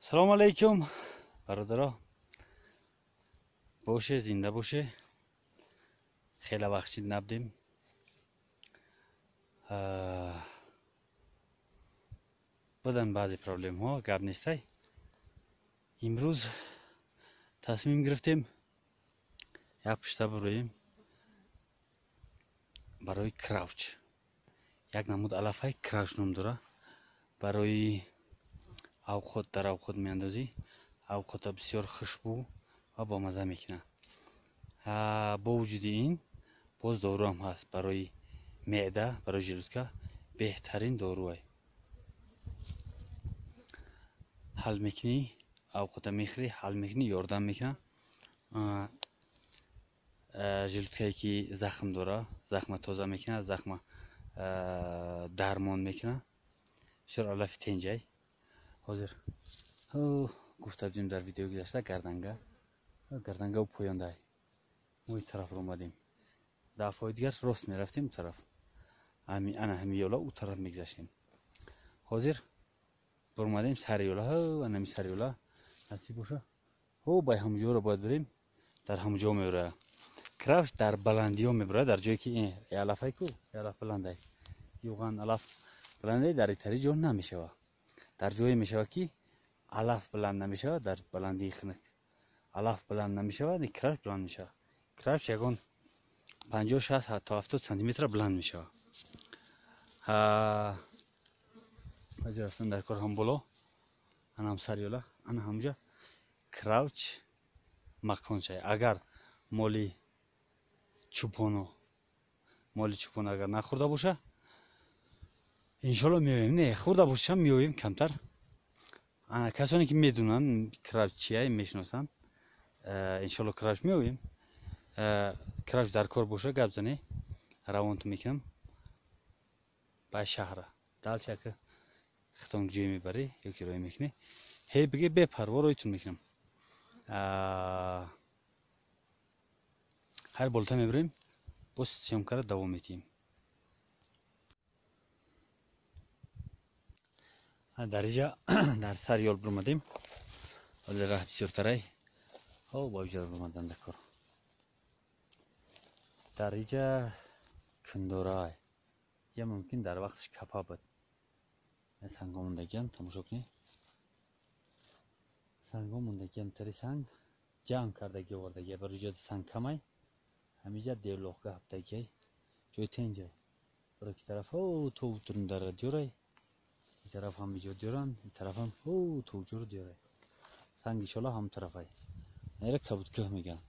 Салом алейкум, бародаро. Боше, зинда боше. Хеле вақт шид набудем. Будан баъзе проблемҳо, гап нестай. Имрӯз тасмим гирифтем як пушта бироем барои кравч. Як намуд алафай кравч ном дора. Барои авқот, дар авқот меандозӣ, авқота бисёр хушбӯ ва бомаза мекунад. Бо вуҷуди ин боз доруам ҳаст барои меъда, барои желудка беҳтарин доруай. Ҳал мекунӣ, авқота мехӯрӣ, ҳал мекунӣ, ёрдам мекунад. Желудкае ки захм дора, захма тоза мекунад, захма дармон мекунад. Бисёр алафи тенҷай. Ҳозир гуфта будем дар видеои гузашта гарданга, гарданга у поёндай. Мо ин тараф омадем. Дафъаҳои дигар рост мерафтем у тараф. Ана ҳами ёла у тараф мегузаштем. Ҳозир баромадем сари ёла, ана ҳами сари ёла насиб боша. Ба ҳамҷоро бояд бирем, дар ҳамҷо меорад. Кравч дар баландиҳо мебарад, дар ҷое ки алафай ку, алаф баландай. Юған алаф баландай дар итари ҷо намешавад. Дар ҷое мешавад ки алаф баланд намешавад, дар баландии хунук. Алаф баланд намешавад, кравч баланд мешавад. Кравч ягон 50, 60 то 70 сантиметр баланд мешавад. Ҳозир рафтан дар кор ҳам боло, ана ҳам сари ёла, ана ҳамҷа кравч макон шай. Агар моли чӯпоно, моли чӯпон агар нахӯрда боша, иншолло меоем. Не, хӯрда бошам меоем камтар. Ана касоне ки медонанд кравч чия, мешиносанд, иншолло кравч меоем. Кравч дар кор боша, гап зане, равонту мекунам ба шаҳра. Далча ки хитон ҷӯй мебарӣ ё ки роҳӣ мекунӣ, ҳей биге бепарво роҳитон мекунам. Ҳар болта мебарем, боз съёмкара давом медиҳем. Дар инҷа дар сари ёл биромадем. Ҳозир раҳ бисёртарай. Ба инҷа биромадан дар кор. Дар инҷа кундорай. Я мумкин дар вақтиш капа буд. Санго мондагиам, тамошо кунед. Санго мондагиам, тари санг ҷамъ кардаги овардаги. Барои ҷои санг камай. Ҳаминҷа девлоқга ҳафтагиай. Ҷои тенҷай. Барои ки тараф то утурум дара диёрай. Ин тараф ҳам иҷо диёранд, ин тараф ҳам то уҷоро диёрай. Санг иншолло ҳам тарафай. Наира кабудкӯҳ мегӯянд.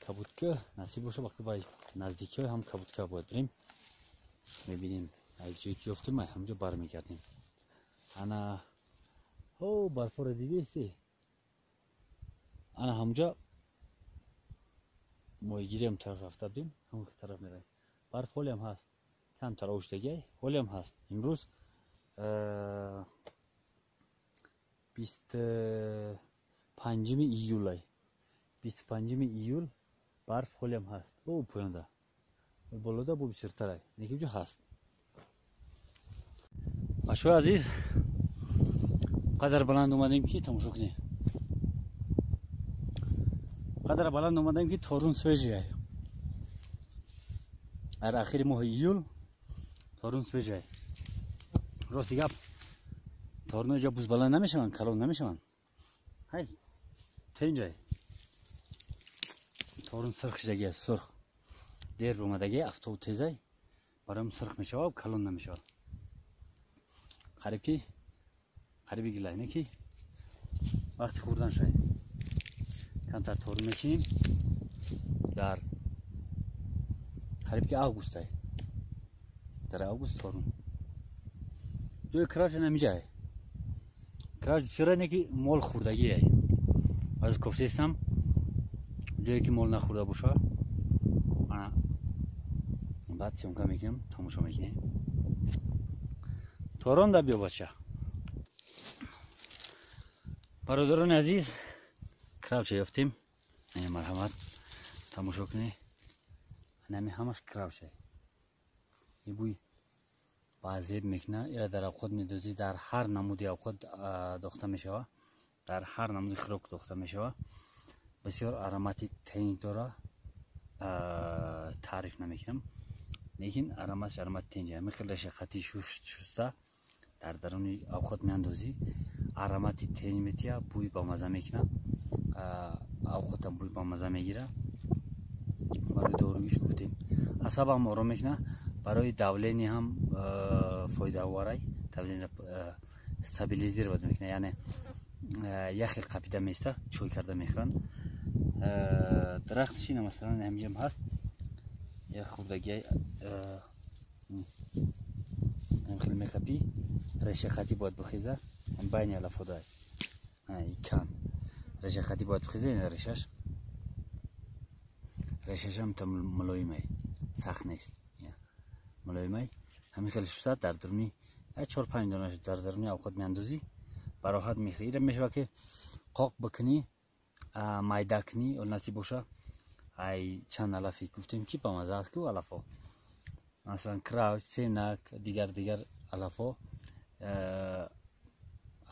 Кабудкӯҳ насиб боша, вақти бай наздикиҳои ҳам кабудкӯҳ бояд бирем. Мебинем, як ҷое ки ёфтем, ай ҳамҷо бармегардем. Ана барфоро дидисти? Ана ҳамҷо моҳигирӣ ҳам тараф рафта будем, ҳамон тараф меравем. Барф ҳолиам ҳаст, камтар овуштагиай, ҳолиам ҳаст. Имрӯз 25 июлай. 25 июл барф ҳолиам ҳаст. Поёнда. Болода бо бисёртарай. Неки ҷо ҳаст. Бачаҳои азиз, қадар баланд омадем ки тамошо кунед. Қадар баланд омадем ки торун свежий. Дар ахири моҳи июл торун свежий. Рости гап, торно ҷо буз баланд намешаванд, калон намешаванд. Ҳай, тенҷай. Торун сирх шидаги аст, сурх. Дер омадаги, афтоб тезай, бароям сирх мешавад, калон намешавад. Қариб ки қариби гилай, не ки вақти хӯрдан шай. Камтар торун мечинем. Дар қариб ки августай. Дар август торун. Ҷои кравч намиҷай. Кравч бисёра не ки мол хӯрдагиай. Аз кофтестам ҷое ки мол нахӯрда боша, ана баъд съёмка мекунем, тамошо мекунем. Торон да биё бача. Бародарони азиз, кравча ёфтем. Марҳамат, тамошо кунед. Ҳами ҳамаш кравча. И бӯи Ба зеб мекуна. Ира дар авқот медозӣ, дар ҳар намуди авқот дохта мешава, дар ҳар намуди хӯрок дохта мешава. Бисёр аромати тенҷ дора, таъриф намекунам, лекин ароматш аромати тенҷ. Ҳамин хел решақати шуста дар даруни авқот меандозӣ, аромати тенҷ метия, бӯй бамаза мекуна, авқотам бӯй бамаза мегира. Барои доруиш гуфтем, асабам ором мекуна, барои давление ҳам фоидаоварай, давление стабилизировать мекуна, яъне як хел қапида меиста. Чой карда мехӯранд. Дарахтш ина, масалан, ҳаминҷам ҳаст, як хурдагиай хел меқапӣ, решақатӣ бояд бихеза, байни алафода кан решақатӣ бояд бихеза. Ина решаш, решашам та мулоимай, сахт нест, мулоимай. Ҳамин хел шуста дар даруни чор панҷ дона дар даруни авқот меандозӣ, бароҳат мехӯрӣ. Ира мешавад ки қоқ бикунӣ, майда кунӣ, насиб боша. Ай чанд алафе гуфтем ки бамаза аст ку алафҳо, масалан, кравч, семнак, дигар дигар алафҳо,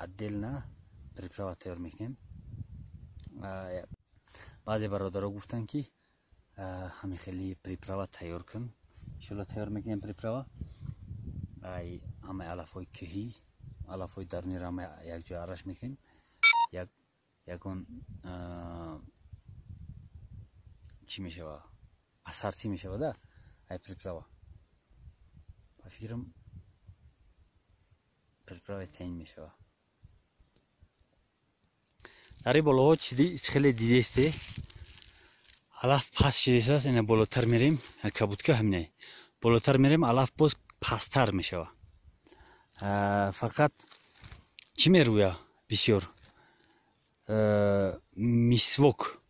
отдельно приправа тайёр мекунем. Баъзе бародаро гуфтанд ки ҳамин хели приправа тайёр кун. Иншолла, тайёр мекунем приправа ай ҳамаи алафҳои кӯҳӣ, алафҳои даруниро ҳама якҷоя араш мекунем, ягон чӣ мешава, ассорти мешава да ай приправа. Ба фикрам, приправаи таин мешава. Дар ин болоҳо хеле дидесте, алаф паст шидесааст. Ина болотар мерем, кабудка ҳаминай, болотар мерем, алаф боз пасттар мешава. Фақат чӣ мерӯя бисёр? Мисвок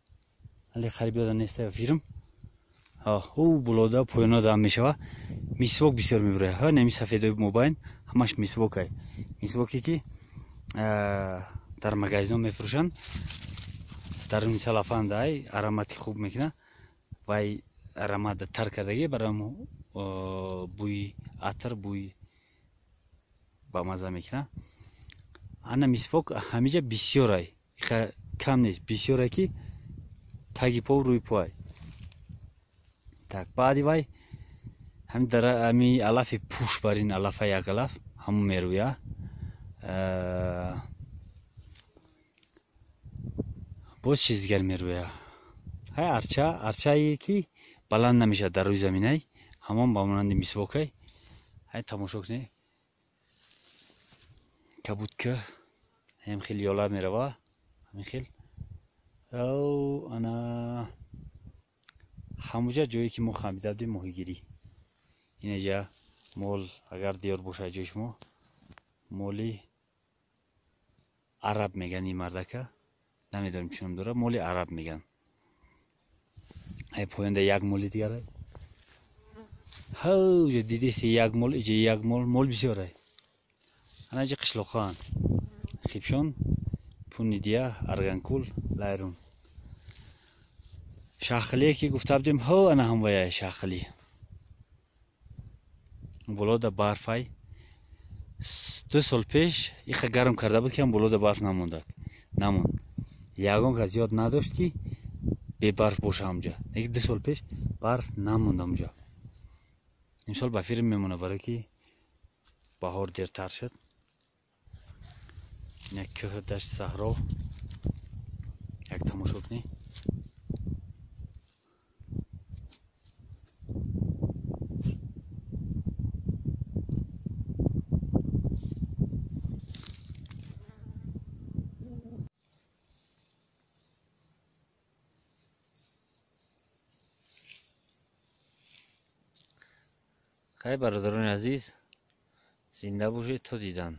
али қариб ёда неста фирм, ӯ болода поёнода ҳам мешава. Мисвок бисёр мебурая. Ҳа, нами сафедои мобайн ҳамаш мисвокай. Мисвоке ки дар магазино мефурӯшанд, даруни салафандай, аромати хуб мекунад. Вай аромат тар кардагӣ, барои бӯи атр, бӯи бамаза мекунад. Ана мисвок ҳамиҷа бисёрай, кам нест, бисёрай ки таги по, рӯи поай. Так, баъди вай ҳами алафи пӯш, бар ин алафа як алаф ҳамон мерӯя. Боз чиз дигар мерӯя? Ҳай, арча, арчае ки баланд намешавад, дар рӯи заминай, ҳамон ба монанди мисвокай. Ҳай, тамошо кунед, кабудка ҳам хел ёла мерава, ҳамин хел. Ана ҳамуҷа ҷое ки мо хамида будем моҳигирӣ. Инеҷа мол агар диёр бошад ҷои шумо, моли араб меган ин мардака, намедонем чӣ ном дорад, моли араб меган. Ай поёнда як моли дигарай, ҳа, дидеси, як мол иҷа, як мол, мол бисёрай. Ана иҷа қишлоқҳоанд: Хибшон, Пунидия, Арганкул, Лайрун. Шахлие ки гуфта будем, ҳо, ана ҳамваяй шахли. Болода барфай. 2 сол пеш иха гарм карда буд ки ҳам болода барф намондак, намонд. Ягон кас ёд надошт ки бебарф боша ҳамҷа, лекин 2 сол пеш барф намонд ҳамҷа. Имсол ба фирм мемонад, барое ки баҳор дертар шуд. Як кӯҳ, дашти саҳро, як тамошо кунӣ. Хай, бародарони азиз, зинда бошед то дидан.